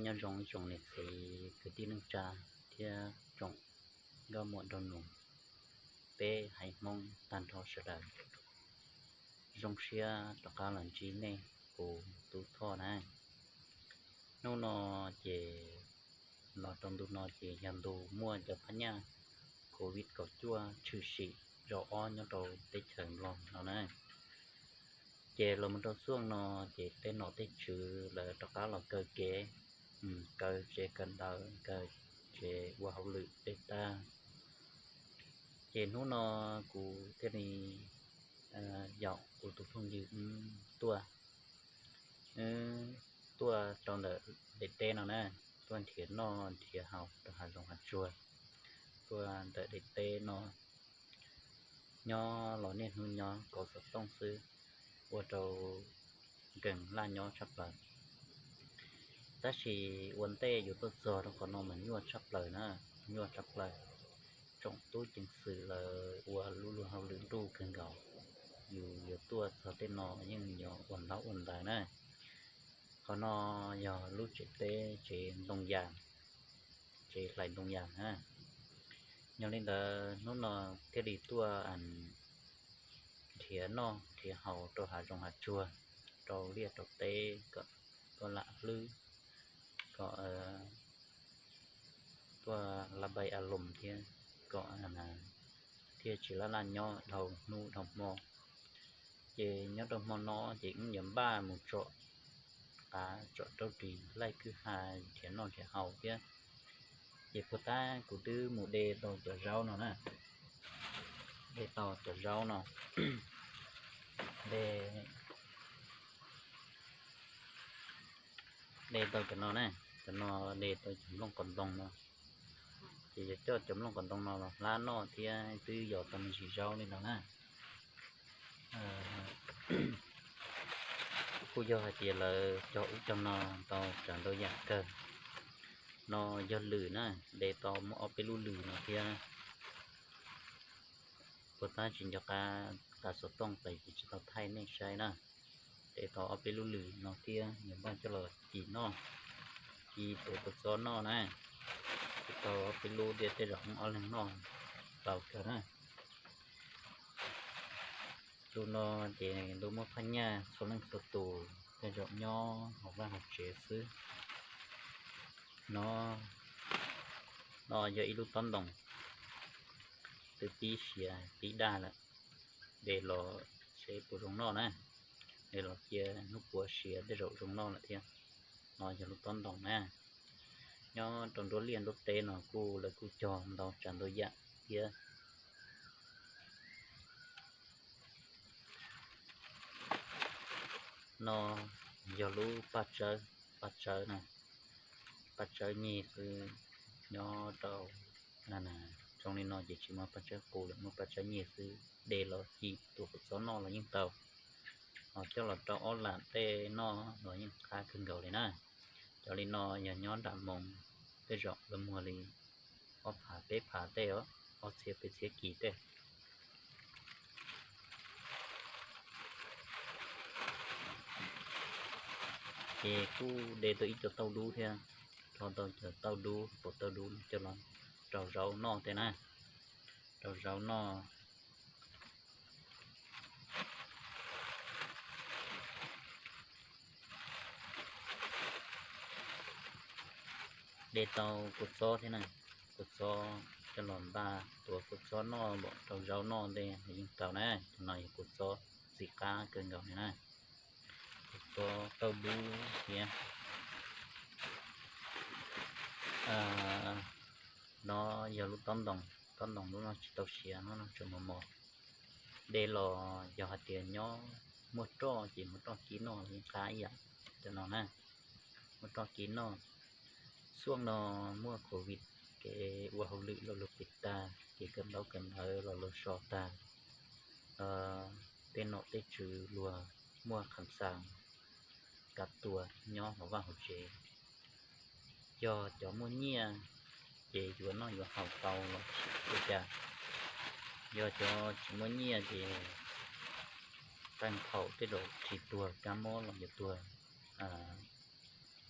Nyob zoo ib tsoom niam txiv kwv tij neej tsa thiab tsoom nkauj muam nraug nus, peb haiv Hmoob tag nrho sawv daws. Zoo siab rov qab los ntsib nej, kuv Tub Thoj na. Hnub no ces los rau ntu no ces yog ntu muaj cov phab nyaj covid kaum cuaj tshwm sim zaum ob nyob rau teb chaws Nplog no na. Ces los mus rau xuaj no ces tej nom tej tswv lawv rov qab los kaw kev, kaw tsev kawm ntawv, kaw tsev ua hauj lwm tej tag. Ces hnub no kuv thiaj li yaum kuv tus phooj ywg tuaj, tuaj rau ntawm daim teb no na, tuaj nrhiav noj nrhiav haus rau hav zoov hav tsuag, tuaj ntawm daim teb no nyob los niaj hnub nyob kaus xov tooj xwb, ua rau nkees laj nyob tshaj plaws. Tab sis ua ntej yus tuaj txog rau qhov no mas nyuaj tshaj plaws na, nyuaj tshaj plaws. Tsoom tub ceev xwm lawv ua lub luag hauj lwm nruj kawg nkaus, yus yuav tuaj txog tej no yeej yuav ua ntaub ua ntawv na. Qhov no yog lub tsev teb tsev ntoo yas, tsev hlais ntoo yas na. Yog li ntawd hnub no thiaj li tuaj nrhiav noj nrhiav haus rau hav zoov hav tsuag, rau liaj rau teb kom tuaj lam hlwb, kom tuaj lab npai a loos thiab, kom thiaj tsis laj laj nyob dhau hnub dhau hmo. Ces nyob rau hmo no ces wb yuav npaj mus tsom qav tsom raub ris laij kwj ha nrhiav noj nrhiav haus thiab. Ces puag ta kuv twb mus de tau cov zaub no na, de tau cov zaub no, de, de tau cov no na, cov no de tau cov nplooj qos ntoo no. Ces yuav coj cov nplooj qos ntoo no los hlab noj thiab twb yos tau me ntsis zaub li no na. Kuj yog hais tias lawv cog ub cog no tau tsav ntau yam kawg. No yog lws na, de tau muaj ob peb lub lws no thiab. Puag ta tsis nco qab, qav xov tooj pes ces tsis tau thaij nej saib na. De tau ob peb lub lws no thiab, yuav npaj coj los ci noj, ci tuav kua txob noj na. Ci tau ob peb lub thiab, tej zaum muaj ob leeg noj tau kawg na. Lub no ces lub muab phab nyaj txhua leej txhua tus tej zaum nyob hauv vaj hauv tsev xwb. No, no yog ib lub tob ntoos twb pib siav pib daj lawm, de los seb puas zoo noj na, de los cia hnub puav siav tej zaum zoo noj lawm thiab. No yog lub tob ntoos na, nyob rau nruab liaj nruab teb no kuj lawv kuj cog ntau tsav ntau yam thiab. No yog lub paj tsawb, paj tsawb na, paj tsawb nyeg xwb. Nyob rau zoo li no ces tsis muaj paj tsawb qus lawm, muaj paj tsawb nyeg xwb, de los ci tuav kua txob noj los yeej tau, ho coj los rau ob lam tej noj los yeej qab kawg nkaus li na. Cov li no yog nyob nram moos tej zaum lawv muag li ob phav peb phav tej os, ob txhiab peb txhiab kis tej. Ces kuj de tau ib co tauj dub thiab, rho tau cov tauj dub, puas tauj dub coj los rau zaub noj tej na, rau zaub noj. De tau kua txob thiab na, kua txob coj los npaj tuav kua txob noj npaum rau zaub noj tej yeej tau na. Cov no yog kua txob txim qab kawg nkaus li na. Kua txob tauj dub thiab. No yog lub tob ntoos, tob ntoos lub no tsis tau siav, lub no tseem mos mos. De los yog hais tias nyob muaj roj ces muaj roj kib noj yeej qab ib yam cov no na, muaj roj kib noj. Xuaj no muaj covid, kev ua hauj lwm los luag pim tag, kev kawm ntaub kawm ntawv los luag so tag, tej nom tej tswv luag muaj kham xas kav tuas nyob hauv vaj hauv tsev. Yog cov muaj nyiaj ces yuav noj yuav haus tau los tsis ua cas, yog cov tsis muaj nyiaj ces qee thaum tej zaum tsis tuag kab mob los yuav tuag,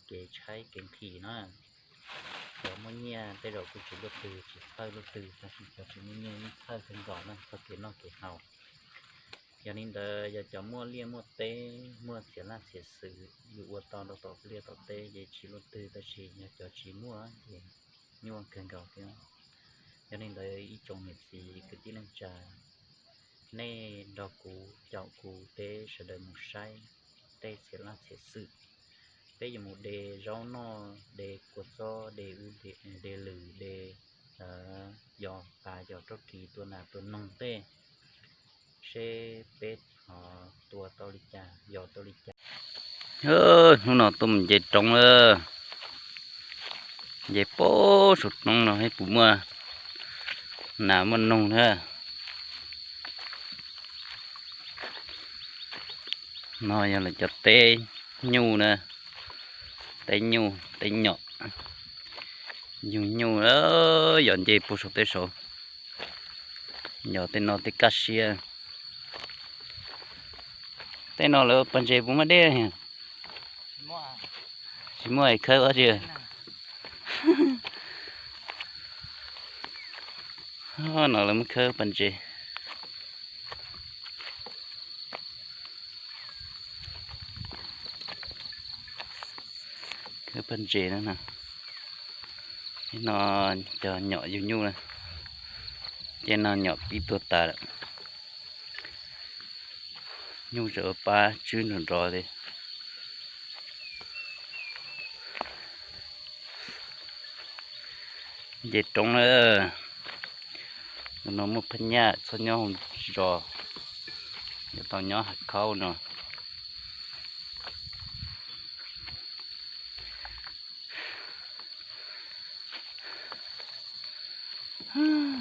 kev tshaib kev nqhis na. Cov muaj nyiaj tej zaum kuj tsis luaj twg, tsis txhawj luaj twg, tab sis cov tsis muaj nyiaj yeej txhawj kawg nkaus na txog kev noj kev haus. Yog li ntawd yog cov muaj liaj muaj teb, muaj txiv laj txiv xwm, yus ua tau rau tom liaj tom teb ces tsis luaj twg, tab sis yog cov tsis muaj ces nyuaj kawg nkaus thiab. Yog li ntawd ib tsoom niam txiv kwv tij neej tsa, nej nrog kuv caum kuv peb sawv daws mus saib tej txiv laj txiv xwm. Peb yuav mus de zaub noj, de kua txob, de ub de lwm, de yos tas yos rau kis tua nas tua noog tej, seb peb ho tua tau li cas, yos tau li cas. Hnub no tuaj mus nce roob lawm, nce pem saum roob no puas muaj nas muaj noog na. No yog lawv cov teb nyuj na, teb nyuj teb nyom, yug nyuj, yog nce puag saum tej saud, yog tej no tej kaj siab. Tej no lawv pas ntses puas muaj dej? Tsis muaj, khawb ua tsi. No lawv muab khawb pas ntses. Khawb pas ntses na. No cov nyom yug nyuj na, ces no nyom pib tuag tas lawm. Nyuj tseem pab tswb nrov nrov li. Nce roob na, no muaj phab nyaj txhob nyob hauv zos, yuav tau nyob hav khaub no.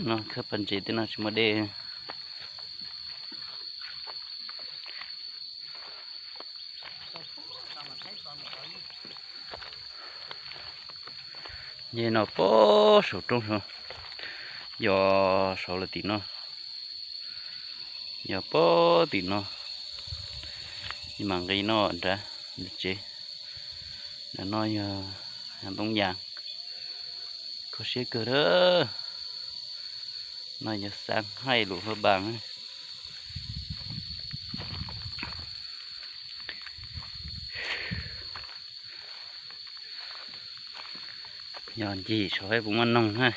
No khawb pas ntses tej no tsis muaj dej. Nce no pem saum roob saud, yog saud lawm tim no, yog pem tim no, mam nqis no nrad tsev. Ntawm no yog ntoo yas, kho siab kawg na. No yog xav haij lus haj npaas. Yog ncig saum haib puas muaj noog na.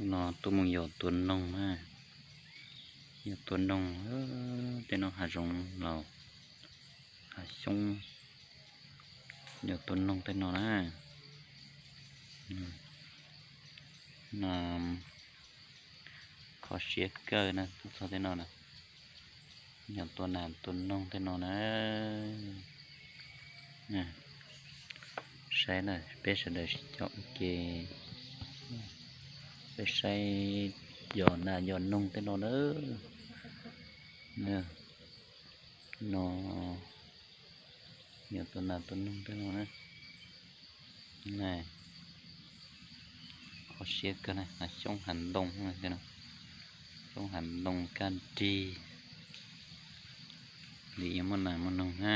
No tuaj mus yos tua noog na, yos tua noog tej no hav zoov los hav xyoob, yos tua noog tej no na. No kho siab kawg na, txog tej no na, yog tua nas tua noog tej no na. Saib na, peb sawv daws sib caum ua ke, peb saib yos nas yos noog tej no na. No yog tua nas tua noog tej no na. Kho siab kawg na, hav xyoob hav ntoo, xyoob hav ntoo kaj nrig, li yuav muaj nas muaj noog na.